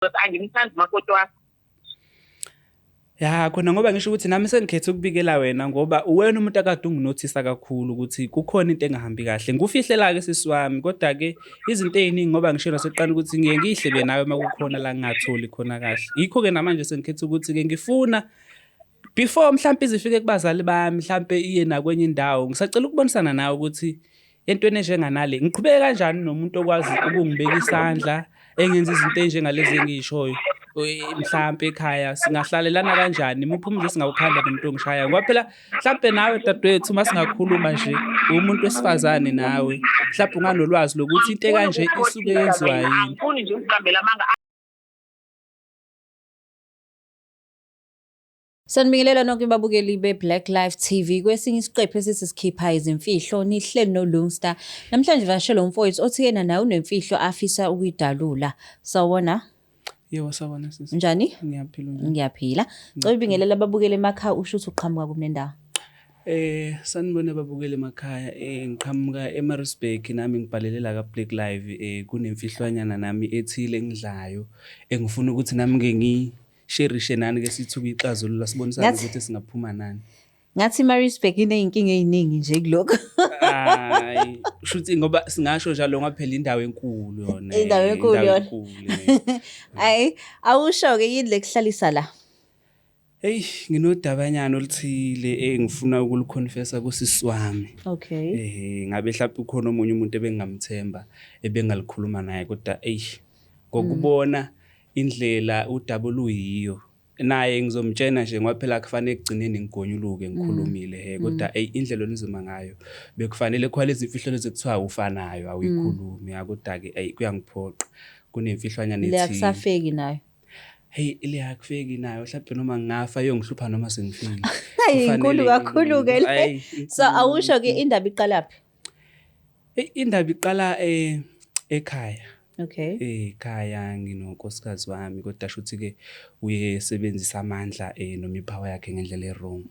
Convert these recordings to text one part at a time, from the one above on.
Because angimthandi umakoti wakho. Ya khona ngoba ngisho ukuthi nami sengikhethe ukubikela wena ngoba uwena umuntu akade unginothisa kakhulu ukuthi kukhona into engahambi kahle. Ngikufihlela-ke sisi wami kodwa-ke izinto ey'ningi ngoba ngisho nasekuqala ukuthi ngiye ngiyihlebe nawe uma kukhona la ngingatholi khona kahle. Yikho-ke namanje sengikhethe ukuthi-ke ngifuna before mhlampe izifike kubazali bami mhlampe iye nakwenye indawo ngisacela ukubonisana nawe ukuthi entweni enjenganale ngiqhubeke kanjani nomuntu okwazi ukungibeka isandla engenza izinto ey'njengalezi engiyishoyo mhlampe ekhaya singahlalelana kanjani muphi umuzi esingawukhanda nomuntu ongishayayo ngoba phela mhlampe nawe dadewethu uma singakhuluma nje umuntu wesifazane nawe mhlampe unganolwazi lokuthi into ekanje isuke yenziwa yini. Angifuni nje ukuqambela amanga. Sanibingelela nonke babukeli be-Black Life TV kwesinye isiqephu esithi sikhipha izimfihlo nihleli noLungstar. Namhlanje vashela umfowethu othi yena naye unemfihlo afisa ukuyidalula. Sawubona. Yebo sawubona sisi. Njani? Ngiyaphila unjani? Ngiyaphila. Cela ubingelela ababukeli emakhaya usho ukuthi uqhamuka kuphi nendawo. Sanibona babukeli emakhaya ngiqhamuka eMaritzburg nami ngibhalele la ka Black Live kunemfihlwanyana nami ethile engidlayo engifuna ukuthi nami ke ngi sherishe nani ke sithi ukuyixazulula sibonisane ukuthi singaphuma nani. Ngathi iMaritzburg iney'nkinga ey'ningi nje kulokho. Hayi, shuthi ngoba singasho njalo ngoba phela indawo enkulu yona. Indawo enkulu yona. Hayi, awusho-ke yini le kuhlalisa la? Eyi, nginodabanyana oluthile engifuna ukulukhonfesa kusisi wami. Okay. Ngabe mhlawumbe ukhona omunye umuntu ebengingamthemba ebengalikhuluma naye kodwa eyi ngokubona indlela udaba oluyiyo naye ngizomtshena nje ngoba phela kufanele ekugcineni ngigonyuluke ngikhulumile he kodwa eyi indlela olunzima ngayo bekufanele khona lezi mfihlo lezi kuthiwa ufanayo awuyikhulumi ya kodwa-ke eyi kuyangiphoqa kunemfihlwanyana Le ethile akusafeki nayo. Heyi le akufeki nayo mhlawumbe noma ngingafa iyongihlupha noma sengifile. Hayi inkulu Kufanele kakhulu-ke le. Hhayi, So inkulu. awusho-ke indaba iqalaphi? Eyi, indaba iqala ekhaya. Okay. Ekhaya nginonkosikazi wami kodwa shuthi ke uyesebenzisa amandla noma ipower yakhe ngendlela e-wrong.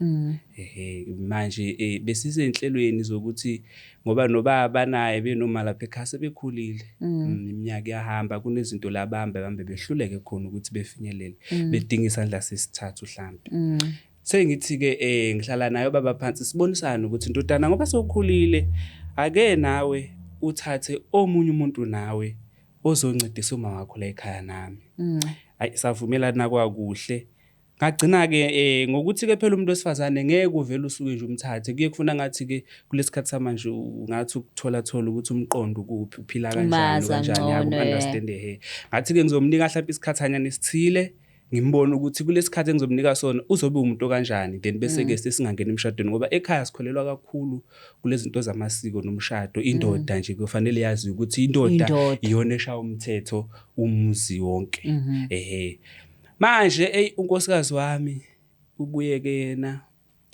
Ehhe manje besisezinhlelweni zokuthi ngoba nobaba naye benoma lapha ekhaya sebekhulile. Iminyaka iyahamba kunezinto la bahamba bambe behluleke khona ukuthi befinyelele bedinga isandla sesithathu hlampe. Sengithi-ke ngihlala naye ubaba phansi sibonisane ukuthi ndodana ngoba sewukhulile ake nawe uthathe omunye umuntu nawe ozoncedisa uma wakho la ekhaya nami. Hayi savumelana kwakuhle. Ngagcina-ke ngokuthi-ke phela umuntu wesifazane ngeke uvele usuke nje umthathe kuye kufuna ngathi-ke kulesikhathi samanje ungathi ukuthola thola ukuthi umqondo ukuphi uphila kanjani Umazi kanjani kangcono, eh. understand he. Ngathi-ke ngizomnika mhlawumbe isikhathanyana esithile ngimbone ukuthi kulesikhathi engizomnika sona uzobe umuntu okanjani then bese ke sesingangena emshadweni ngoba ekhaya sikholelwa kakhulu kulezi zinto zamasiko nomshado indoda nje kufanele yazi ukuthi indoda Indoda. iyona eshaya umthetho umuzi wonke ehe manje ey unkosikazi wami ubuye ke yena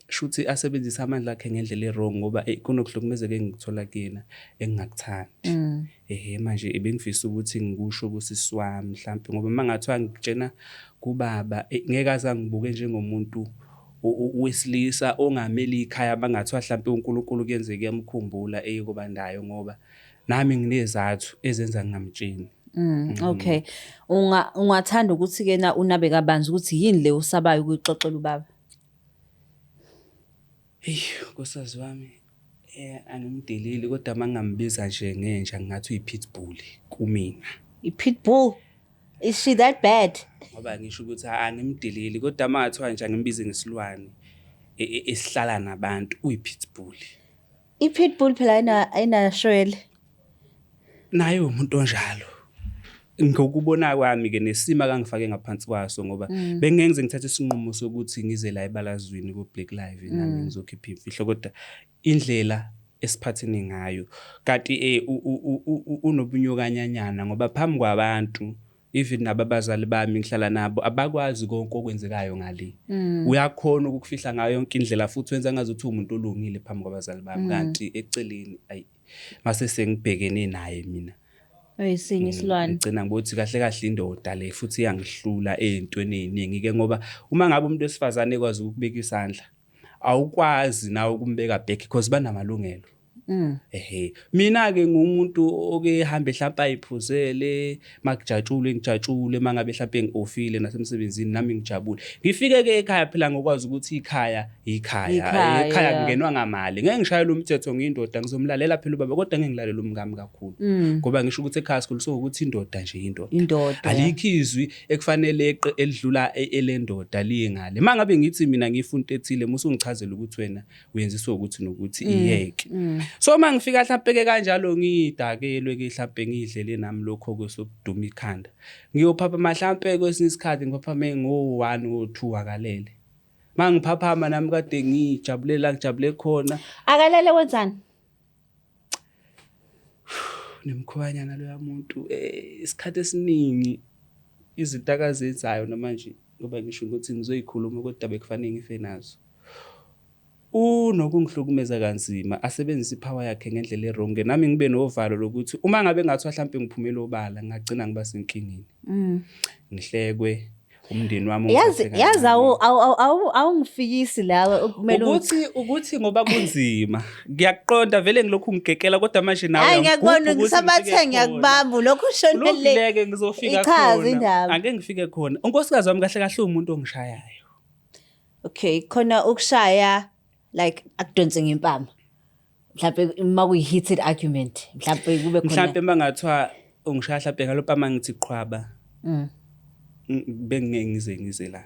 shuthi asebenzise amandla akhe ngendlela e-wrong ngoba ey kunokuhlukumezeka engikuthola kuyena engingakuthandi. Ehhe manje ebengifisa ukuthi ngikusho kusisi wami mhlampe ngoba uma ngathiwa ngikutshena kubaba ngeke aze angibuke njengomuntu wesilisa ongameli ikhaya bangathiwa hlampe uNkulunkulu kuyenzeka uyamkhumbula eye kobandayo ngoba nami nginezathu ezenza ngingamtsheni. Okay. Ungathanda ukuthi ke na unabe kabanzi ukuthi yini le usabayo ukuyixoxela ubaba? Eyi nkosikazi wami angimdeleli kodwa uma ngingambiza nje ngenja ngingathi uyi-pitbull kumina. I-pitbull? Is she that bad? Ngoba ngisho ukuthi angimdeleli kodwa uma ngathiwa nje angimbize ngesilwane esihlala nabantu uyi-pitbull. I-pitbull phela ayinashwele. Naye umuntu onjalo. Ngokubona kwami ke nesimo akangifake ngaphansi kwaso ngoba bengeke ngize ngithathe isinqumo sokuthi ngize la ebalazweni ku Black Live nami ngizokhipha imfihlo kodwa indlela esiphathene ngayo kanti unobunyokanyanyana ngoba phambi kwabantu even nabo abazali bami ngihlala nabo abakwazi konke okwenzekayo ngale. Uyakhona ukukufihla ngayo yonke indlela futhi wenza ngazuthi uwumuntu olungile phambi kwabazali bami kanti eceleni ayi mase sengibhekene naye mina. Uyisinye isilwane. Ngigcina ngokuthi kahle kahle indoda le futhi iyangihlula ey'ntweni ey'ningi ke ngoba uma ngabe umuntu wesifazane ekwazi ukukubeka isandla awukwazi nawe ukumbeka back because banamalungelo. Ehhe, mina-ke ngumuntu oke hambe hlampe ayiphuzele, makujatshulwe ngijatshule, mangabe hlampe ngi-ofile nasemsebenzini nami ngijabule. Ngifike-ke ekhaya phela ngokwazi ukuthi ikhaya ikhaya, Ikhaya, ekhaya yeah. kungenwa ngamali. Ngeke ngishayele umthetho ngiyindoda, ngizomlalela phela ubaba kodwa ngeke ngilalele umkami kakhulu. Ngoba ngisho ukuthi ekhaya sikhuliswe ukuthi indoda nje indoda. Indoda. Alikho izwi ekufanele eqe elidlula elendoda liye ngale. Mangabe ngithi mina ngifuna into ethile, musu ungichazela ukuthi wena uyenziswa ukuthi nokuthi iyeke. So uma ngifika mhlampe ke kanjalo ngidakelwe ke mhlampe ngidlele nami lokho ke sokuduma ikhanda. Ngiyophapha mhlampe kwesinye isikhathi ngiphaphame ngo-1 ngo-2 akalele. Mangiphaphama nami kade ngijabulela ngijabule khona. Akalele wenzani? Nemkhubanyana loya muntu isikhathi esiningi izinto akazenzayo namanje ngoba ngisho ukuthi ngizoyikhuluma kodwa bekufanele ngife nazo. Unokungihlukumeza kanzima asebenzise i-power yakhe ngendlela e-wrong nami ngibe novalo lokuthi uma ngabe ngathiwa mhlampe ngiphumele obala ngagcina ngiba senkingeni. Ngihlekwe umndeni wami Yazi ungithathe yazi kancane. Awungifikisi lawe okumele Ukuthi ngoba kunzima ngiyakuqonda vele ngilokhu ngigekela kodwa manje nawe Hayi ngiyakubona uyangigubha ukuthi ngisabathe ngifike khona. ngiyakubamba lokhu ushonele. Kulungile-ke ngizofika Ichaze khona. indaba. Ake ngifike khona. Unkosikazi wami kahle kahle uwumuntu ongishayayo. Okay, khona ukushaya like akudonse ngempama. Mhlawumbe uma kuyi heated argument, mhlawumbe kube khona. Mhlawumbe mangathiwa ungishaya mhlawumbe ngalopama ngithi qhwaba. Bengeke ngize la.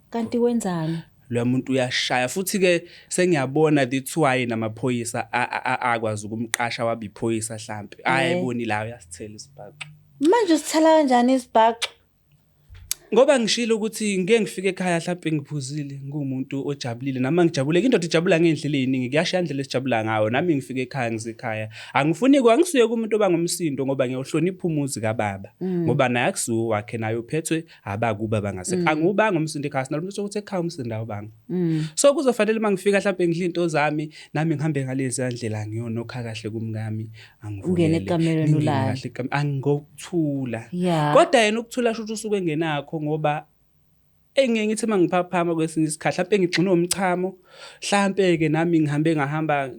Kanti wenzani? Lo muntu uyashaya futhi ke sengiyabona that's why namaphoyisa akwazi ukumqasha wabe iphoyisa mhlambe. Ayiboni la uyasithela isibhaxu. Manje usithela kanjani isibhaxu? Ngoba ngishilo ukuthi ngeke ngifike ekhaya mhlambe ngiphuzile ngumuntu ojabulile nami ngijabule indoda ijabula ngendlela eziningi kuyashaya indlela esijabula ngayo nami ngifike ekhaya ngisekhaya angifuni kwangisuye kumuntu oba ngumsindo ngoba ngiyohlonipha umuzi kababa ngoba naye akusuwo wakhe naye uphethwe abakuba bangasekho angubanga umsindo ekhaya sinalo umthetho ukuthi ekhaya umsindo awubanga so kuzofanele uma ngifika mhlambe ngidla into zami nami ngihambe ngalezi ndlela ngiyonokha kahle kumkami angivulele Ungene ekamerweni ngingene ulale. kahle angokuthula Yeah. kodwa yena ukuthula shuthi usuke engenakho ngoba engeke ngithi mangiphaphama kwesinye isikhathi mhlawumbe ngigxina umchamo mhlambe ke nami ngihambe ngahamba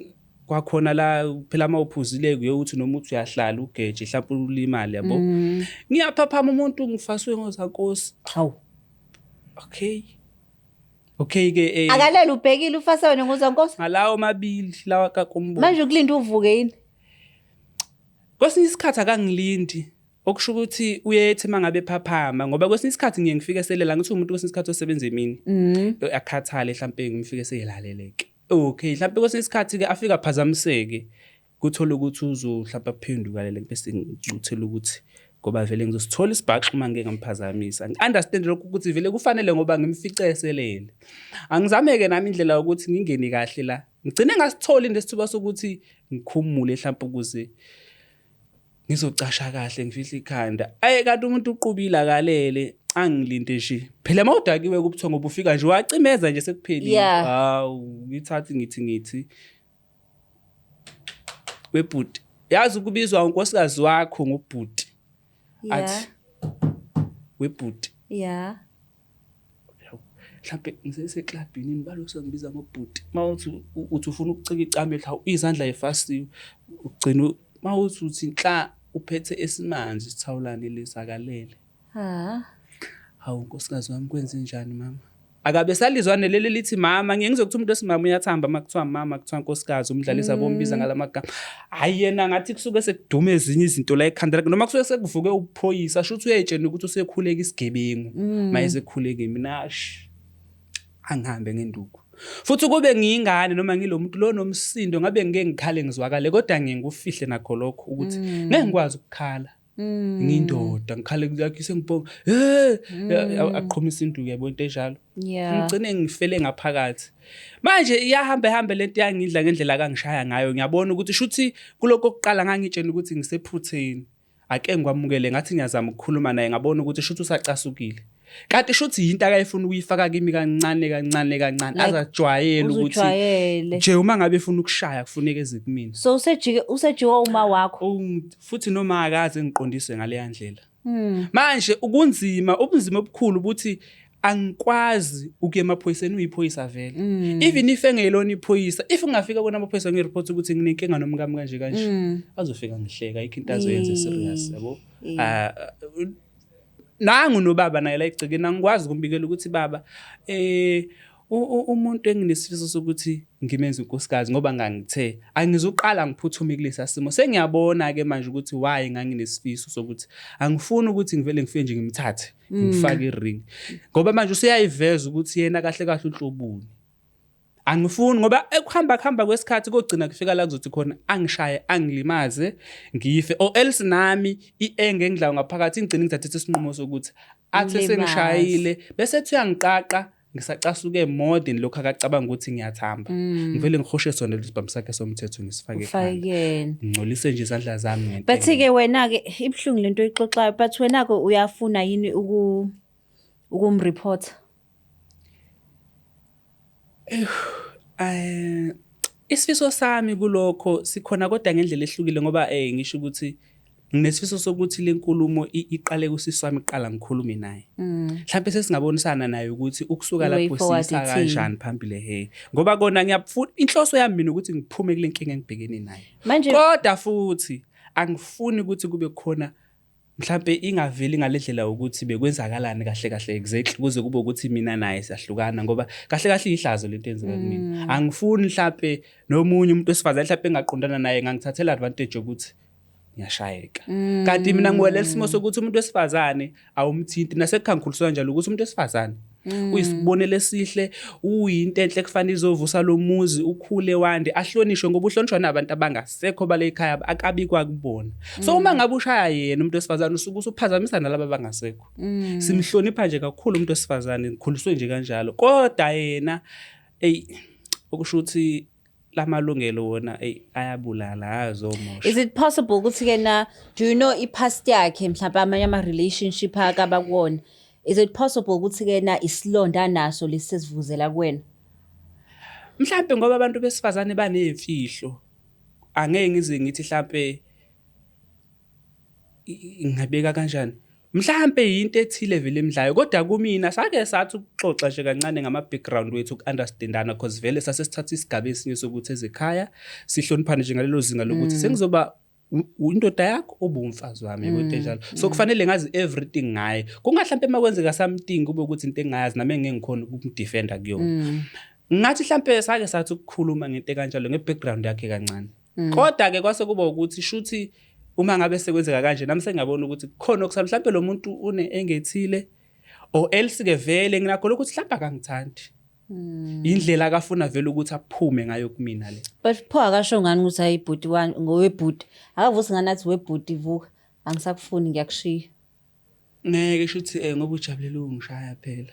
kwakhona la phela uma uphuzile kuye uthi noma uthi uyahlala ugeje mhlawumbe ulimale yabo ngiyaphaphama umuntu ngifaswe ngozankosi Hawu. okay okay ke Akalele ubhekile ufase wena ngozankosi. ngalawo mabili lawa kakumbo Manje ukulinda uvuke yini? Kwesinye isikhathi akangilindi okusho ukuthi uyethi mangabe phaphama ngoba kwesinye isikhathi ngiye ngifike selela ngithi umuntu kwesinye isikhathi osebenza emini akhathale mhlambe ngimfike seyilaleleke okay mhlambe kwesinye isikhathi ke afika aphazamiseke kuthola ukuthi uzo mhlambe aphenduka lele bese ngicuthela ukuthi ngoba vele ngizosithola isibhaxu uma ngike ngamphazamisa ngi-understand lokhu ukuthi vele kufanele ngoba ngimfice eselele angizame-ke nami indlela yokuthi ngingene kahle la ngigcine ngasitholi nesithuba sokuthi ngikhumule mhlawumbe ukuze ngizocasha kahle ngifihle ikhanda ayi kanti umuntu uqubile akalele angilinde nje phela uma udakiwe kubuthongo bufika nje wacimeza nje sekuphelile Yeah. hawu ngithathi ngithi webhuti yazi ukubizwa unkosikazi wakho ngobhuti athi webhuti Yeah. mhlambe ngiseseklabhini baloso ngibiza ngobhuti mawuthi uthi ufuna ukucika icamelo hawu izandla efasiwe ugcina mawuthi uthi nhla uphethe esimanzi isithawulane lesakalele Ha. hawu nkosikazi wami kwenze njani mama akabe salizwane leli lithi mama ngiye ngizokuthi umuntu wesimama uyathamba uma kuthiwa mama kuthiwa nkosikazi umdlalisa bombiza ngalamagama hayi yena ngathi kusuke sekudume ezinye izinto la ekhanda lakhe noma kusuke sekuvuke ubuphoyisa sho ukuthi uyayitshena ukuthi usekhuleka isigebengu maye sekhuleke mina sh angihambe ngenduku futhi kube ngiyingane noma ngilo muntu lo nomsindo ngabe ngike ngikhale ngizwakale kodwa ngiye ngikufihle nakho lokho ukuthi ngeke ngikwazi ukukhala ngiyindoda ngikhale yakhe sengibonga eh aqhumisa induku yabo into enjalo Yeah. ngigcine ngifele ngaphakathi manje iyahamba ihambe lento yangidla ngendlela akangishaya ngayo ngiyabona ukuthi shuthi kuloko kokuqala ngangitshena ukuthi ngisephutheni ake ngikwamukele ngathi ngiyazama ukukhuluma naye ngabona ukuthi shuthi usacasukile kanti shuthi yinto akayifuna ukuyifaka kimi kancane kancane kancane Like, azajwayele ukuthi Uzujwayele. nje uma ngabe efuna ukushaya kufuneka eze kumina So usejike usejiwa uma wakho. Futhi noma akaze ngiqondise ngaleya ndlela manje ukunzima ubunzima obukhulu ukuthi Angikwazi ukuya emaphoyiseni, uyiphoyisa vele. Even if engeyilona iphoyisa, if ngingafika kona amaphoyisa ngireport ukuthi nginenkinga nomkami kanje kanje, azofika ngihleka, ayikho into azoyenza serious, yabo. Ah, nangu nobaba naye la egcekeni, angikwazi ukumbikela ukuthi baba umuntu enginesifiso sokuthi ngimenze unkosikazi, ngoba ngangithe angizuqala ngiphuthume kulesa simo. Sengiyabona ke manje ukuthi why nganginesifiso sokuthi angifuni ukuthi ngivele ngifike nje ngimthathe ngimfake i-ring, ngoba manje useyayiveza ukuthi yena kahle kahle uhlobuni. Angifuni, ngoba ekuhamba kuhamba kwesikhathi kogcina kufika la kuzothi khona angishaye angilimaze ngife, or else nami i-anger engidlayo ngaphakathi ngigcine ngithathe isinqumo sokuthi athi Umlimaze. Sengishayile bese ethi uyangiqaqa ngisacasuke more than lokhu akacabanga ukuthi ngiyathamba, ngivele ngihoshe sona lesibhamu sakhe somthetho ngisifake Ufake ekhanda, kuyena. Ngingcolise nje izandla zami ngento But ke wena ke ibuhlungu lento oyixoxayo, but wena ke uyafuna yini ukumreport? Isifiso sami kulokho sikhona, kodwa ngendlela ehlukile, ngoba ngisho ukuthi nginesifiso sokuthi le nkulumo iqale kusisi wami kuqala, ngikhulume naye. Mhlawumbe sesingabonisana naye ukuthi ukusuka I-way lapho forward siyisa ithini? Kanjani phambili, he. Ngoba kona ngiyafuna, inhloso yami mina ukuthi ngiphume kule nkinga engibhekene nayo. Manje Kodwa futhi angifuni ukuthi kube khona mhlambe ingaveli ngalendlela ukuthi bekwenzakalani kahle kahle exactly, kuze kube ukuthi mina naye siyahlukana, ngoba kahle kahle ihlazo lento eyenzeka kumina. Angifuni mhlambe nomunye umuntu wesifazane mhlambe engaqondana naye ngangithathela advantage yokuthi ngiyashayeka, kanti mina ngiwelela isimo sokuthi umuntu wesifazane awumthinti. Nasekhaya ngikhuliswa kanjalo ukuthi umuntu wesifazane uyisibonelo esihle, uyinto enhle kufanele izovusa lo muzi ukhule wande, ahlonishwe ngoba uhlonishwa nabantu abangasekho bale ekhaya akabikwa kubona. So uma ngabe ushaya yena umuntu wesifazane usuke usuphazamisa nalaba abangasekho. Simhlonipha nje kakhulu umuntu wesifazane, ngikhuliswe nje kanjalo, kodwa yena ey, okusho ukuthi lamalungelo wona ey ayabulala, ayazomosha. Is it possible ukuthi ke na, do you know i-past yakhe, mhlawumbe amanye ama relationship akaba kuwona? Is it possible ukuthi ke na isilonda naso lesizivuzela kuwena? Mhlambe ngoba abantu besifazane banezimfihlo, angeke ngize ngithi mhlambe ngingabeka kanjani, mhlambe yinto ethile vele emdlayo. Kodwa kumina sake sathi ukuxoxa nje kancane ngama-background wethu, uku-understandana, cause vele sase sithatha isigaba esinye sokuthi ezekhaya sihloniphane nje ngalelo zinga lokuthi sengizoba indoda yakho, ube umfazi wami, yabo, into enjalo. So kufanele ngazi everything ngaye, kunga hlampe uma kwenzeka something kube ukuthi into engingayazi nami engeke ngikhona ukumdefenda kuyona. Ngathi mhlampe sake sathi ukukhuluma ngento ekanjalo, nge-background yakhe kancane, kodwa-ke kwase kuba ukuthi shuthi uma ngabe sekwenzeka kanje nami sengiyabona ukuthi kukhona okusala, mhlampe lo muntu une engethile or else-ke vele nginakho lokhu ukuthi mhlampe akangithandi, indlela akafuna vele ukuthi aphume ngayo kumina le. But pho akasho ngani ukuthi hayi bhuti wami, ngowebhuti? Akavusi ngani athi webhuti vuka, angisakufuni, ngiyakushiya. Ngeke shuthi ngoba ujabulela ukungishaya phela.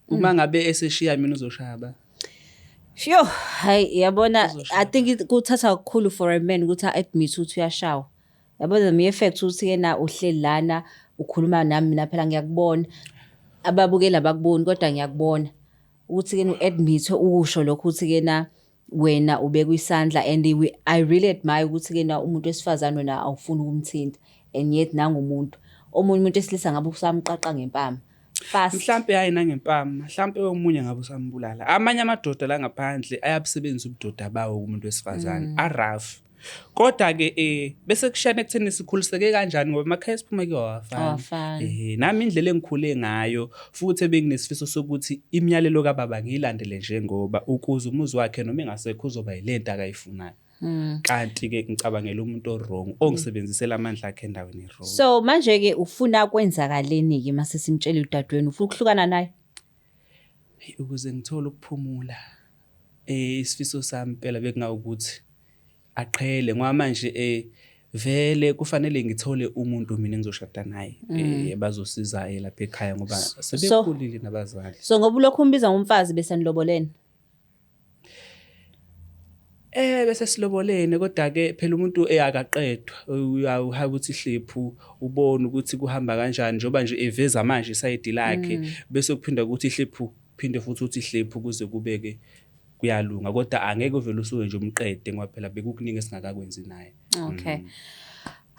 Uma ngabe eseshiya mina uzoshaya ba. Sho, hayi yabona, I think kuthatha kakhulu for a man ukuthi a-admit ukuthi uyashawa. Yabo, the mere fact ukuthi yena uhleli lana ukhuluma nami, mina phela ngiyakubona. Ababukeli abakuboni kodwa ngiyakubona. Ukuthi ke u-admit ukusho lokho ukuthi ke na wena ubekwa isandla, and I really admire ukuthi ke na umuntu wesifazane wena awufuni ukumthinta and yet nangumuntu. Omunye umuntu esilisa ngabe usamqaqa ngempama. Fast. Mhlampe hayi nangempama, mhlampe omunye ngabe usambulala. Amanye amadoda la ngaphandle ayabusebenzisa ubudoda bawo kumuntu wesifazane, a-rough. Kodwa ke bese kushiyana ekutheni sikhuliseke kanjani, ngoba emakhaya esiphuma kuwo awafani. Awafani. Nami indlela engikhule ngayo futhi ebenginesifiso sokuthi imiyalelo kababa ngiyilandele njengoba ukuze umuzi wakhe noma engasekho uzoba yilento akayifunayo. Kanti ke ngicabangela umuntu o-wrong ongisebenzisela amandla akhe endaweni e-wrong. So manje ke ufuna kwenzakaleni ke mase simtshela udadewenu, ufuna ukuhlukana naye? Hey, ukuze ngithole ukuphumula, isifiso sami impela bekungawukuthi aqhele, ngoba manje vele kufanele ngithole umuntu mina engizoshada naye, bazosiza lapha ekhaya ngoba sebekhulile nabazali. So ngoba ulokhu umbiza ngomfazi, bese nilobolene? Bese silobolene, kodwa ke phela umuntu akaqedwa, uyahaya ukuthi hlephu ubone ukuthi kuhamba kanjani, njengoba nje eveza manje isayidi lakhe, bese kuphinda ukuthi hlephu, phinde futhi uthi hlephu kuze kubeke kuyalunga, kodwa angeke uvele usuke nje umqede ngoba phela bekukuningi esingakakwenzi naye. Okay.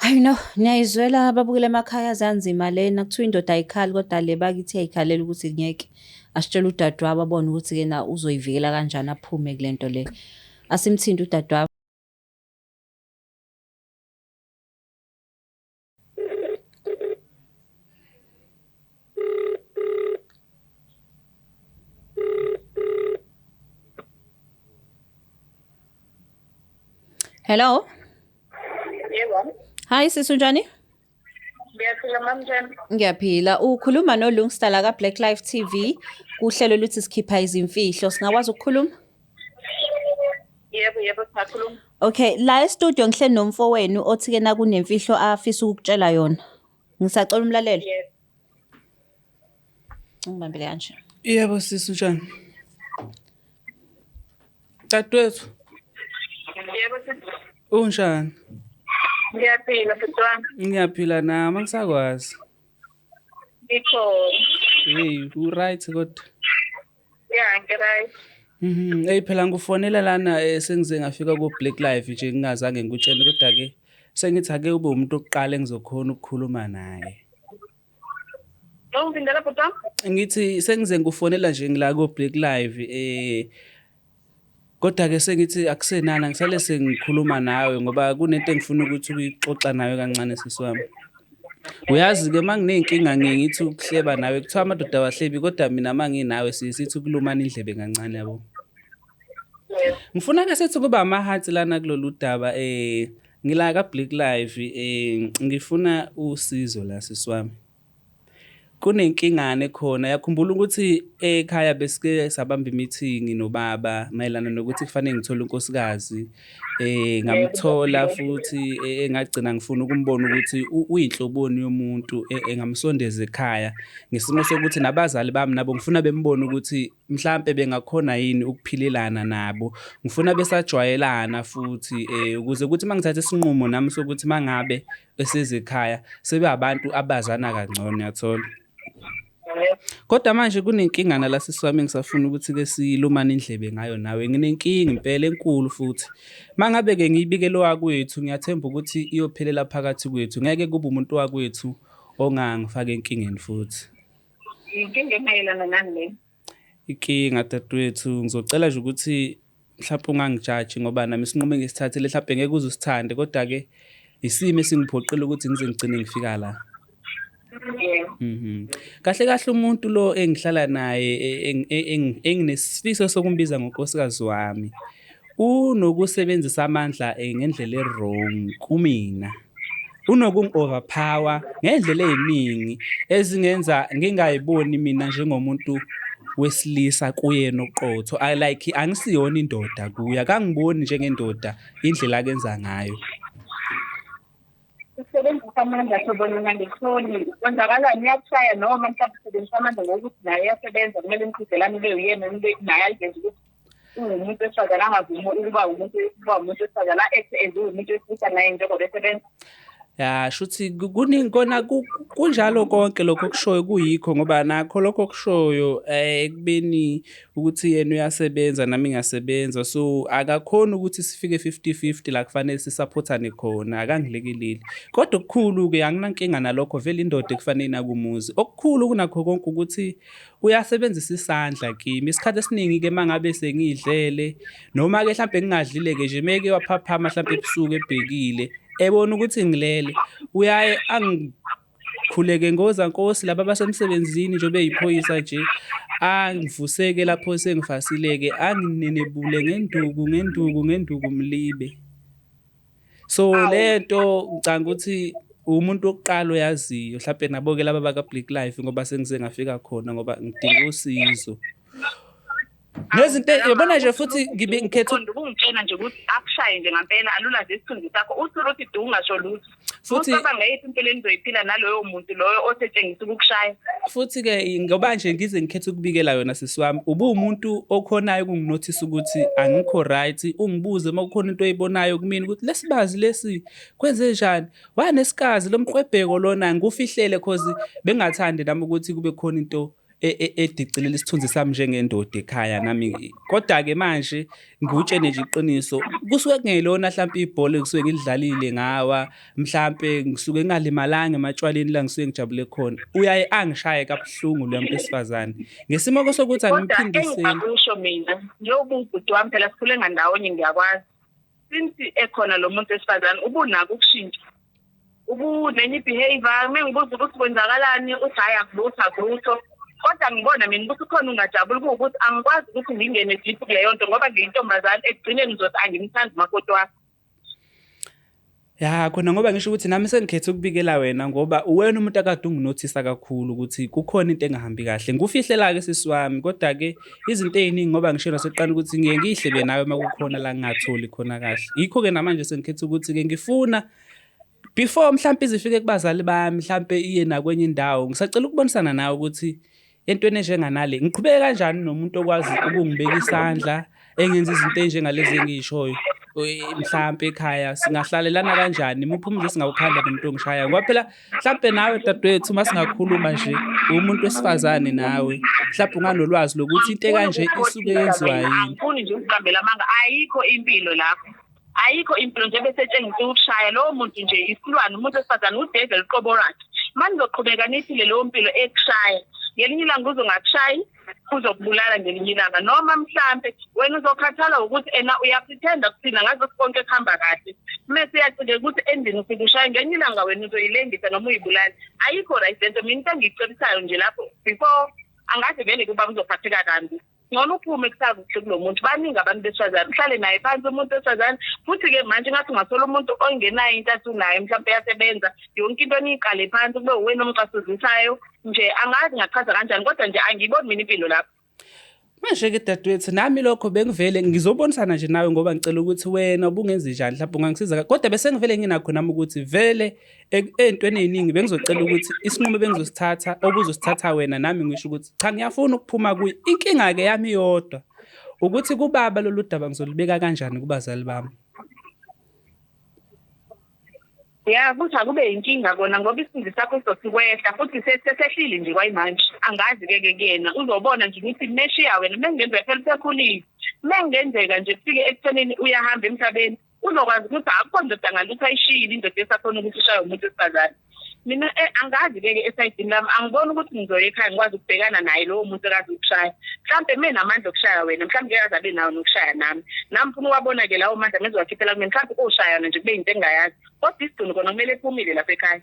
Hayi no, niyayizwela ababukela emakhaya zanzima lena kuthiwa indoda ayikhali kodwa le bakithi iyayikhalela ukuthi ngeke asitshele udadewabo abone ukuthi ke na uzoyivikela kanjani aphume kule nto le. Asimthinte udadewabo. Hello. Yebo. Hi sisi unjani? Ngiyaphila mamnjani? Ngiyaphila. Ukhuluma noLungsta la ka Black Life TV kuhlelo luthi sikhipha izimfihlo. Singakwazi ukukhuluma? Yebo, yebo singakhuluma. Okay, la e-studio ngihleli nomfowenu othi ke nakunemfihlo afisa ukukutshela yona. Ngisacela umlalele. Yebo. Ungibambele kanje. Yebo sisi unjani? Dadewethu Yebo sisi. unjani? Ngiyaphila futhi wami. Ngiyaphila nami angisakwazi. Ngikhona. Hey, u right kodwa. Ya, ngiright. Hey phela ngikufonela lana sengize ngafika ku Black Life nje ngingazange ngikutshele kodwa ke sengithi ake ube umuntu oqala engizokhona ukukhuluma naye. Ungivindela bhuti wami? Ngithi sengize ngikufonela nje ngila ku Black Live kodwa ke sengithi akusenana ngisale sengikhuluma nawe ngoba kunento engifuna ukuthi uyixoxa nawe kancane sisi wami. Uyazi-ke uma nginey'nkinga ngiye ngithi ukuhleba nawe kuthiwa amadoda awahlebi kodwa mina uma nginawe siye sithi ukulumana indlebe kancane yabo. Ngifuna-ke sethi kuba amahansi lana kulolu daba ngila ka-Black Life ngifuna usizo la sisi wami. Kunenkingane khona yakhumbula ukuthi ekhaya besike sabamba imithingi nobaba mayelana nokuthi kufanele ngithole unkosikazi ngamthola futhi engagcina ngifuna ukumbona ukuthi uyinhloboni yomuntu engamsondeza ekhaya ngesimo sokuthi nabazali bami nabo ngifuna bembone ukuthi mhlampe bengakhona yini ukuphilelana nabo ngifuna besajwayelana futhi ukuze ukuthi mangithatha isinqumo nami sokuthi mangabe esezekhaya sebe abantu abazana kangcono uyathola. Kodwa manje kunenkinga nala sisi wami engisafuna ukuthi ke silumane indlebe ngayo nawe. Nginenkinga impela enkulu futhi. Mangabe ke ngiyibikele owakwethu ngiyathemba ukuthi iyophelela phakathi kwethu. Ngeke kube umuntu wakwethu ongangifaka enkingeni futhi. Inkinga emayelana nani le? Inkinga dadewethu ngizocela nje ukuthi mhlawumpe ungangijaji ngoba nami isinqumo engisithathile mhlawumpe ngeke uze usithande kodwa-ke isimo esingiphoqile ukuthi ngize ngigcine ngifika la. Mhm. Kahle kahle umuntu lo engihlala naye enginesifiso sokumbiza ngonkosikazi wami unokusebenzisa amandla ngendlela e-wrong kumina. Unokungi-overpower ngendlela ey'ningi ezingenza ngingayiboni mina njengomuntu wesilisa kuyena oqotho. I like angisiyona indoda kuye, akangiboni njengendoda indlela akenza ngayo. Usebenzisa amandla hlobo ngangihloni. Kwenzakalani uyakushaya noma mhlawumbe usebenzisa amandla ngokuthi naye uyasebenza kumele niqhudelane ube uyena naye aliveze ukuthi ungumuntu wesifazane angavumi ukuba umuntu wesifazane a-act as uwumuntu wesilisa naye njengoba esebenza. Ya shuthi kuningi kona kunjalo konke lokho okushoyo kuyikho ngoba nakho lokho okushoyo ekubeni ukuthi yena uyasebenza nami ngiyasebenza so akakhoni ukuthi sifike 50-50 la kufanele sisaphothane khona akangilekeleli. Kodwa okukhulu-ke anginankinga nalokho vele indoda ekufanele inake umuzi. Okukhulu kunakho konke ukuthi uyasebenzisa isandla kimi. Isikhathi esiningi-ke uma ngabe sengiyidlele noma-ke hlampe ngingadlile-ke nje meke waphaphama hlampe ebusuku ebhekile ebona ukuthi ngilele uyaye angikhuleke ngozankosi laba abasemsebenzini njengoba eyiphoyisa nje angivuseke lapho sengifasileke anginenebule ngenduku ngenduku ngenduku mlibe. So lento ngicanga ukuthi umuntu wokuqala oyaziyo mhlawumbe nabo-ke laba baka-Black Life ngoba sengize ngafika khona ngoba ngidinga usizo. Nezinto yabona nje futhi ngibe ngikhetha ukungitshela nje ukuthi akushaye nje ngampela alulaze isithunzi sakho uthule uthi du ungasho lutho. Futhi ucabanga yiphi impilo enizoyiphila naloyo muntu loyo osetshengisa ukukushaya. Futhi-ke ngoba nje ngize ngikhethe ukubikela yona sisi wami, ubuwumuntu okhonayo ukunginothisa ukuthi angikho right, ungibuze uma kukhona into oyibonayo kumina ukuthi lesibazi lesi kwenze njani, wanesikazi lo mqwebheko lona ngikufihlele cause bengingathandi nami ukuthi kube khona into. Edicilela isithunzi sami njengendoda ekhaya nami. Kodwa-ke manje ngiwutshene nje iqiniso, kusuke kungelona hlampe ibhola engisuke ngilidlalile ngawa, mhlampe ngisuke ngingalimalanga ematshwaleni la ngisuke ngijabule khona. Uyaye angishaye kabuhlungu loya muntu wesifazane. Ngesimo sokuthi Kodwa angimphindiseli. Engingakusho mina, njengoba ubhuti wami phela sikhule ngandawonye, ngiyakwazi. Since ekhona lo muntu wesifazane, ubunako ukushintsha. Ubunenye i-behavior, uma ngibuza ukuthi kwenzakalani, uthi hhayi, akulutho, akulutho. Kodwa ngibona mina ukuthi khona ungajabuli, kuwukuthi angikwazi ukuthi ngingene deep kuleyo nto ngoba ngiyintombazane, ekugcineni ngizothi angimthandi umakoti wakho. Ya khona, ngoba ngisho ukuthi nami sengikhethe ukubikela wena ngoba uwena umuntu akade unginothisa kakhulu ukuthi kukhona into engahambi kahle. Ngikufihlela-ke sisi wami, kodwa-ke izinto ey'ningi ngoba ngisho nasekuqala ukuthi ngiye ngiyihlebe nawe uma kukhona la ngingatholi khona kahle. Yikho-ke namanje sengikhethe ukuthi-ke ngifuna before mhlampe izifike kubazali bami, mhlampe iye nakwenye indawo, ngisacela ukubonisana nawe ukuthi entweni enjenganale ngiqhubeke kanjani nomuntu okwazi ukungibeka isandla, engenza izinto ey'njengalezi engiy'shoyo. Mhlampe ekhaya singahlalelana kanjani, imuphi umuzi esingawukhanda nomuntu ongishayayo? Ngoba phela mhlampe nawe dadewethu, uma singakhuluma nje, uwumuntu wesifazane nawe, mhlampe unganolwazi lokuthi into ekanje isuke yenziwa yini. Angifuni nje ukuqambela amanga, ayikho impilo lapho, ayikho impilo nje bese etshengisa ukushaya lowo muntu nje isilwane. Umuntu wesifazane udeveli uqobo lwakhe. Uma nizoqhubeka niphile leyo mpilo ekushaya, ngelinye ilanga uzongakushayi, uzokubulala ngelinye ilanga, noma mhlampe wena uzokhathala ukuthi ena uyapretenda kuthina ngaze konke kuhamba kahle, mese uyacikeka ukuthi endlini ufike ushaye. Ngelinye ilanga wena uzoyilengisa noma uyibulale. Ayikho right lento. Mina into engiyicebisayo nje lapho, before angazi vele kuba uzophatheka kambi, ngcono uphume kusakuhle kulo muntu. Baningi abantu besifazane, uhlale naye phansi umuntu wesifazane. Futhi-ke manje ngathi ungathola umuntu ongenayo into athi unayo, mhlawumpe uyasebenza, yonke into niyiqale phansi, kube uwena omcasuzisayo nje. Angazi ngachaza kanjani, kodwa nje angiyiboni mina impilo lapho. Manje-ke dadewethu, nami lokho bengivele ngizobonisana nje nawe ngoba ngicela ukuthi wena ubungenzi njani, mhlawumbe ungangisiza, kodwa bese ngivele nginakho nami ukuthi vele ey'ntweni ey'ningi bengizocela ukuthi isinqumo bengizosithatha obuzosithatha wena, nami ngisho ukuthi cha, ngiyafuna ukuphuma kuye. Inkinga-ke yami iyodwa ukuthi kubaba lolu daba ngizolibeka kanjani kubazali bami? Ya, kuthi akube yinkinga kona ngoba isithunzi sakho sizothi kwehla futhi sesehlile nje kwayimanje. Angazi-ke ke kuyena uzobona nje ukuthi meshiya wena, uma kungenzeka phela usekhulile, uma kungenzeka nje kufike ekuthenini uyahamba emhlabeni, uzokwazi ukuthi akukho ndoda ngalutho ayishiyile, indoda esakhona ukuthi ishaye umuntu wesifazane. Mina angazi-ke ke esayidini lami, angiboni ukuthi ngizoya ekhaya ngikwazi ukubhekana naye lowo muntu ekazi ukushaya. Mhlawumbe menamandla okushaya wena, mhlawumbe ngeke aze abe nawo nokushaya nami. Nami mfuna uwabona-ke lawo mandla mezowakhiphela kumina, mhlawumbe ushayana nje kube yinto engingayazi, kodwa isigcino kona kumele ephumile lapha ekhaya.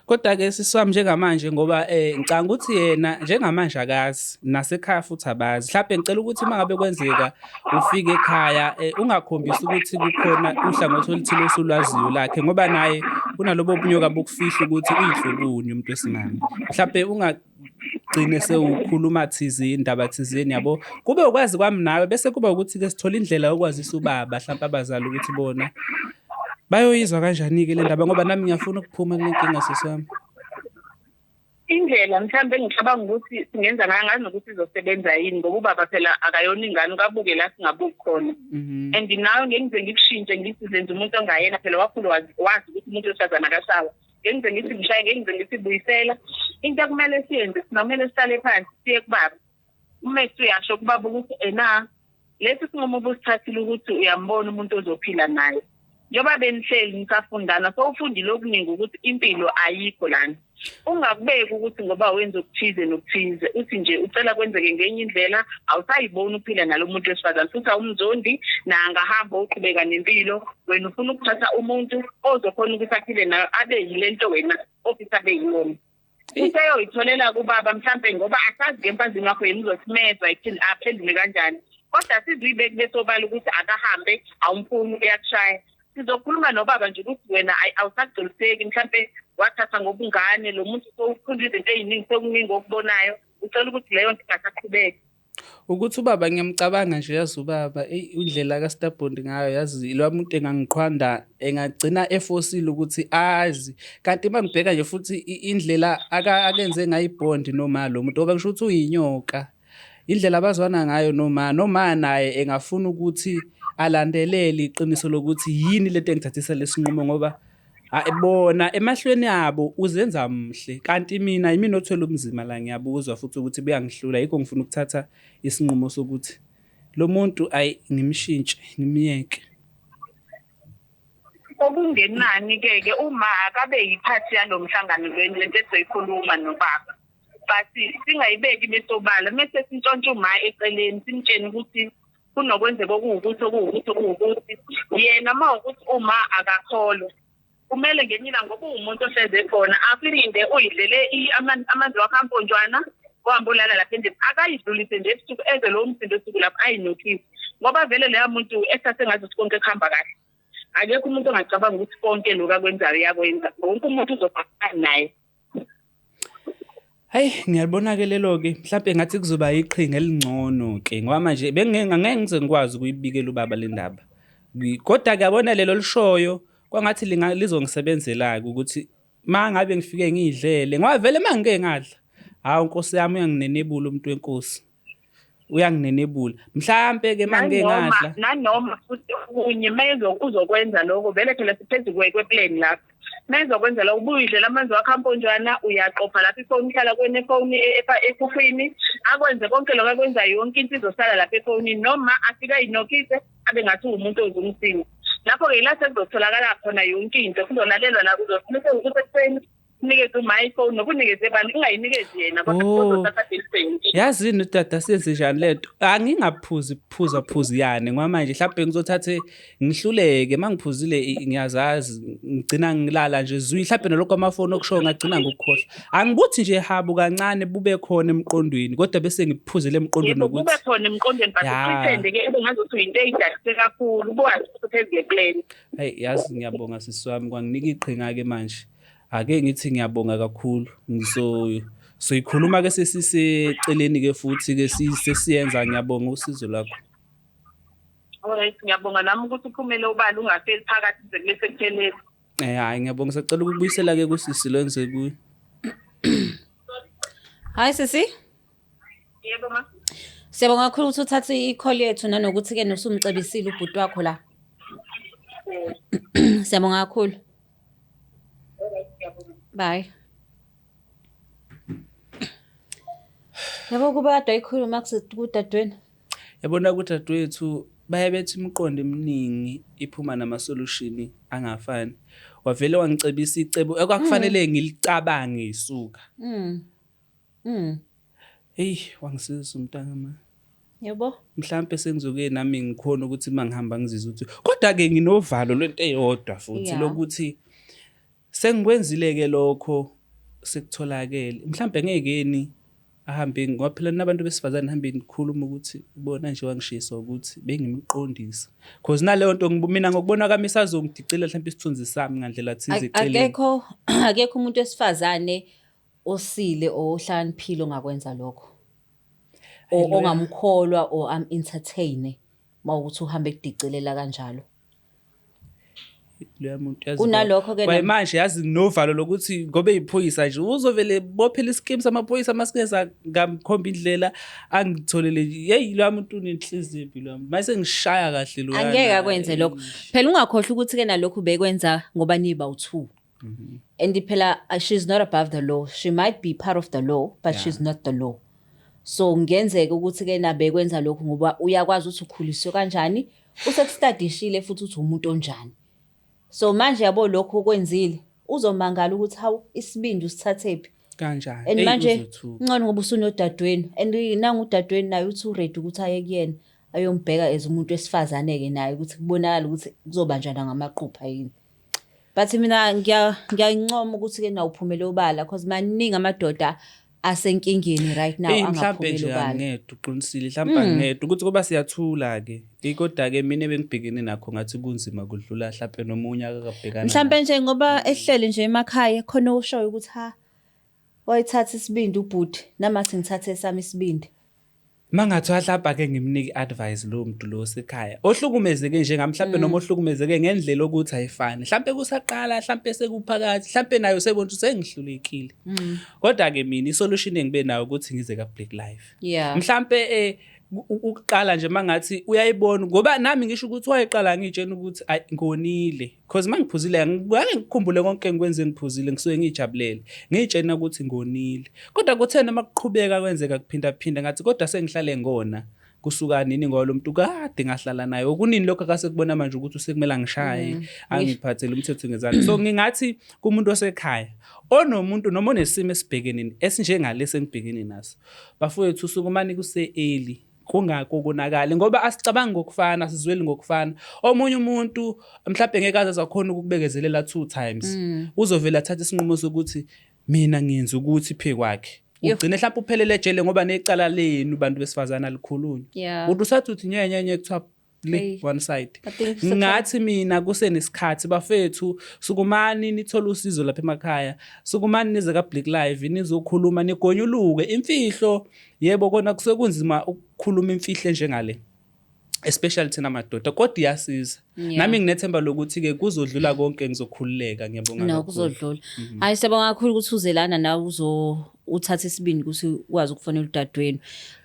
Kodwa-ke sisi wami, njengamanje ngoba ngicabanga ukuthi yena njengamanje akazi, nasekhaya futhi abazi. Mhlawumbe ngicela ukuthi uma ngabe kwenzeka ufike ekhaya, ungakhombisi ukuthi kukhona uhlangothi oluthile osulwaziyo lakhe, ngoba naye unalobo bunyoka bokufihla ukuthi uyinhloboni umuntu wesimame. Mhlawumbe ungagcine sewukhuluma thizeni, indaba thizeni, yabo. Kube ukwazi kwami nawe, bese kuba ukuthi-ke sithola indlela yokwazisa ubaba, hlampe abazali ukuthi bona bayoyizwa kanjani-ke le ndaba, ngoba nami ngiyafuna ukuphuma kule nkinga, sisi wami. Indlela mhlawumbe engicabanga ukuthi singenza ngayo, angazi nokuthi izosebenza yini, ngoba ubaba phela akayona ingane, ukabuke la singabuki khona. And nawe ngeke ngize ngikushintshe ngithi zenza umuntu ongayena, phela wakhulu wazi wazi ukuthi umuntu wesifazane akashawa. Ngeke ngize ngithi ngishaye, ngeke ngize ngithi buyisela. Into ekumele siyenze, singamele sihlale phansi siye kubaba, uma suyasho kubaba ukuthi ena lesi sinqumo ubusithathile ukuthi uyambona umuntu ozophila naye, njengoba benihleli nisafundana, sowufundile okuningi ukuthi impilo ayikho lana. Ungakubeki ukuthi ngoba wenza okuthize nokuthize, uthi nje ucela kwenzeke ngenye indlela. Awusayiboni uphila nalo muntu wesifazane, futhi awumzondi nangahamba, uqhubeka nempilo. Wena ufuna ukuthatha umuntu ozokhona ukuthi aphile nayo, abe yile nto wena ofisa abe yiyona. Useyoyitholela kubaba mhlampe, ngoba asazi-ke emfazini wakho yena uzosimezwa ekuthini aphendule kanjani, kodwa sizuyibeki besobala ukuthi akahambe, awumfuni, uyakushaya. Sizokhuluma nobaba nje ukuthi wena awusagculiseki, mhlampe wathatha ngobungane lo muntu, sowufunda izinto ey'ningi, sekuningi okubonayo, ucela ukuthi leyo nto ingasaqhubeki. Ukuthi ubaba ngiyamcabanga nje, yazi ubaba, eyi, indlela ka-stubborn ngayo, yazi lo muntu engangiqhwanda, engagcina efosile ukuthi azi. Kanti uma ngibheka nje futhi indlela akenze ngayo i-bond noma lo muntu, ngoba ngisho ukuthi uyinyoka. Indlela abazwana ngayo noma naye engafuna ukuthi alandelele iqiniso lokuthi yini lento engithathisa lesinqumo, ngoba Bona emahlweni abo uzenza mhle, kanti mina yimina othwele ubunzima la, ngiyabuzwa futhi ukuthi buyangihlula. Yikho ngifuna ukuthatha isinqumo sokuthi lo muntu ayi ngimshintshe, ngimyeke. Okungenani-ke ke uma akabe yiphathi yalo mhlangano lento esizoyikhuluma nobaba, but singayibeki besobala, mese sintshontshe uma eceleni simtshene ukuthi kunokwenzeka okuwukuthi okuwukuthi okuwukuthi. Yena uma ukuthi uma akakholwa, kumele ngenye ilanga, ngoba uwumuntu ohlezi ekhona, akulinde uyidlele amanzi wakho amponjwana, uhambe ulala lapha endlini, akayidlulise nje ebusuku, eze lowo msindo ebusuku lapho ayinothise, ngoba vele leya muntu esithathe ngathi ukuthi konke kuhamba kahle. Akekho umuntu ongacabanga ukuthi konke lokhu akwenzayo uyakwenza, wonke umuntu uzobhekana naye. Hayi, ngiyalibona-ke lelo-ke, mhlampe ngathi kuzoba iqhinga elingcono-ke, ngoba manje bengeke angeke ngize ngikwazi ukuyibikela ubaba le ndaba. Kodwa-ke yabona lelo lishoyo kwangathi lizongisebenzela-ke ukuthi uma ngabe ngifike ngiyidlele, ngoba vele uma ngike ngadla, hawu Nkosi yami, uyanginenebula umuntu wenkosi. Uyanginenebula. Mhlampe-ke uma ngike ngadla. Nanoma futhi okunye uma uzokwenza lokho, vele phela siphezu kwe-plan lapho. Uma ezokwenza lokho, ubuye udlela amanzi wakho amponjwana, uyaqopha lapho ifoni ihlala kwena efoni ekhukhwini, akwenze konke lokho akwenzayo, yonke into izosala lapha efonini, noma afike ayinokise abe ngathi uwumuntu ozumsini. Lapho-ke yila sekuzotholakala khona yonke into, kuzolalelwa la, kuzofuneka ukuthi ekuseni unikeze uma ifoni, nokunikeze bani, ungayinikezi yena, kodwa kuzothatha yonke. Yazini dada, senze njani lento? Angingaphuzi phuza phuziyane, ngoba manje mhlawumbe ngizothathe ngihluleke uma ngiphuzile, ngiyazazi ngigcina ngilala nje zwi, mhlawumbe nalokho amafoni okushoyo ngagcina ngokukhohlwa. Angibuthi nje habu kancane bube khona emqondweni, kodwa bese ngiphuzile emqondweni. Yebo, kube ukuthi khona emqondweni, but upretend-ke ebe ngazuthi uyinto eyidalise kakhulu, ubuwazi ukuthi uphezu kwe-plan. Hayi, yazi ngiyabonga sisi wami, kwanginika iqhinga-ke manje. Ake ngithi ngiyabonga kakhulu. Ngizo soyikhuluma ke sesiseceleni ke futhi ke sesiyenza. Ngiyabonga usizo lwakho. Alright, ngiyabonga nami ukuthi uphumele ubala, ungafeli phakathi kuze kube sekupheleni. Hayi, ngiyabonga. Sacela ukubuyisela ke kusisi lo enze kuyo. Hayi sisi. Yebo ma. Siyabonga kakhulu ukuthi uthathe i-call yethu, nanokuthi ke nosumcebisile ubhuti wakho la. Siyabonga kakhulu. Bye. Yabo, kuba kade wayikhuluma kudadewenu. Yabona kudadewethu, baye bethi imiqondo eminingi iphuma nama-solution angafani. Wavele wangicebisa icebo ekwakufanele ngilicabange isuka. Hey, wangisiza umntana ma. Yabo. Mhlampe sengizoke nami ngikhona ukuthi uma ngihamba ngizizwe ukuthi, kodwa-ke nginovalo lwento eyodwa futhi lokuthi sengikwenzile-ke lokho, sekutholakele, mhlampe ngekeni ahambe, ngoba phela nabantu besifazane hambe nikhuluma ukuthi bona nje wangishisa ukuthi bengimqondisa, cause naleyo nto mina ngokubona kwami isazongidicilela mhlawumbe isithunzi sami ngandlela thize eceleni. Akekho umuntu wesifazane osile or ohlakaniphile ongakwenza lokho. Or ongamkholwa or am entertain mawukuthi uhambe ekudicilela kanjalo. Loya muntu yazi. Kunalokho-ke Kwaye manje yazi nginovalo lokuthi ngoba eyiphoyisa nje uzovele bophela isikimu samaphoyisa, masingeza ngamkhomba indlela angitholele. Yeyi, loya muntu unenhliziyo embi loya muntu, mase ngishaya kahle loyana. Angeke akwenze lokho. Phela ungakhohlwa ukuthi ke nalokhu bekwenza ngoba niba u2. And phela she's not above the law. She might be part of the law, but she's not the law. So kungenzeka ukuthi ke nabekwenza lokhu ngoba uyakwazi ukuthi ukhuliswe kanjani, usekustadishile futhi uthi umuntu onjani. So manje yabo lokhu okwenzile, uzomangala ukuthi hawu, isibindi usithathephi. Kanjani? And Eyi, manje uzothuka. ngcono ngoba usunodadewenu, and nangu udadewenu naye uthi uready ukuthi aye kuyena ayombheka as umuntu wesifazane-ke naye, ukuthi kubonakala ukuthi kuzobanjana ngamaqupha yini. But mina ngiyayincoma ukuthi-ke nawe uphumele obala, cause maningi amadoda asenkingeni right now Eyi, mhlampe angaphumeli nje obala. Angedwa, uqinisile, mhlampe angedwa ukuthi kuba siyathula-ke. Eyi, kodwa-ke mina ebengibhekene nakho ngathi kunzima kudlula mhlampe nomunye akakabhekana Mhlampe nakho. nje ngoba ehleli nje emakhaya khona oshoyo ukuthi ha, wayithatha isibindi ubhuti, namathi ngithathe esami isibindi. Mangathiwa mhlawumbe ake ngimnike i-advice lowo muntu lo osekhaya ohlukumezeke njengami mhlawumbe, noma ohlukumezeke ngendlela okuthi ayifani, mhlawumbe kusaqala, mhlawumbe sekuphakathi, mhlawumbe nayo sebona ukuthi sengihlulekile, kodwa-ke mina i-solution engibe nayo ukuthi ngize ka-Black Life. Mhlampe Ukuqala nje mangathi uyayibona, ngoba nami ngisho ukuthi wayeqala ngitshena ukuthi ayi ngonile, because mangiphuzile ngeke ngikukhumbule konke engikwenze ngiphuzile, ngisuke ngijabulele ngiyitshena ukuthi ngonile. Kodwa kuthe noma kuqhubeka kwenzeka kuphinda phinda, ngathi kodwa sengihlale ngona kusuka nini, ngoba lo muntu kade ngahlala naye okunini, lokho akasekubona manje ukuthi usekumele angishaye, angiphathele umthetho ngezandla. So ngingathi kumuntu osekhaya onomuntu noma onesimo esibhekene esinjengalesi engibhekene naso, bafowethu, sukumani kuse-early kungako konakali, ngoba asicabangi ngokufana, asizweli ngokufana. Omunye umuntu mhlawumbe ngeke aze azakhona ukukubekezelela two times, uzovela athathe isinqumo sokuthi mina ngenza ukuthi phe kwakhe. Ugcine mhlawumbe uphelele ejele, ngoba necala lenu bantu besifazane alikhulunywa. Uthi usathi uthi nye nye nye, kuthiwa le Hey. one side. I think Ngathi mina kusenesikhathi, bafethu, sukumani nithole usizo lapha emakhaya, sukumani nize ka Black Live nizokhuluma, nigonyuluke imfihlo. Yebo, kona kusekunzima ukukhuluma imfihlo enjengale, especially thina madoda, kodwa iyasiza. Nami nginethemba lokuthi ke kuzodlula konke, ngizokhululeka. Ngiyabonga No, kakhulu. Kuzodlula. Hayi, siyabonga kakhulu ukuthi uzelana nawe, uzo uthatha isibindi ukuthi ukwazi ukufonela udadewenu.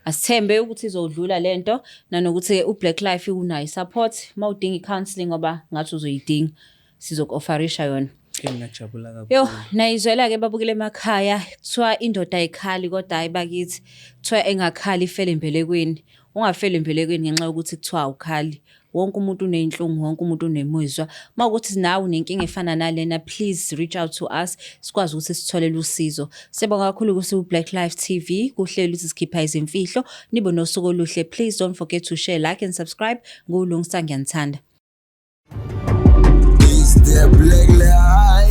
Asithembe ukuthi izodlula lento, nanokuthi uBlack Life unayo support mawudinga i-counseling, ngoba ngathi uzoyidinga, sizoku-offerisha yona. Ngiyajabula kakhulu. Yo, nayizwela-ke babukele emakhaya, kuthiwa indoda ayikhali, kodwa hayi bakithi, kuthiwa engakhali ifele embelekweni. Ungafeli embelekweni ngenxa yokuthi kuthiwa awukhali. Wonke umuntu uney'nhlungu, wonke umuntu unemizwa. Uma kuwukuthi nawe unenkinga efana nalena, please reach out to us, sikwazi ukuthi sitholele usizo. Siyabonga kakhulu ukuthi u-Black Life TV kuhleli ukuthi sikhipha izimfihlo. Nibe nosuku oluhle. Please don't forget to share, like and subscribe. NguLungsta, ngiyanithanda. It's the Black Life.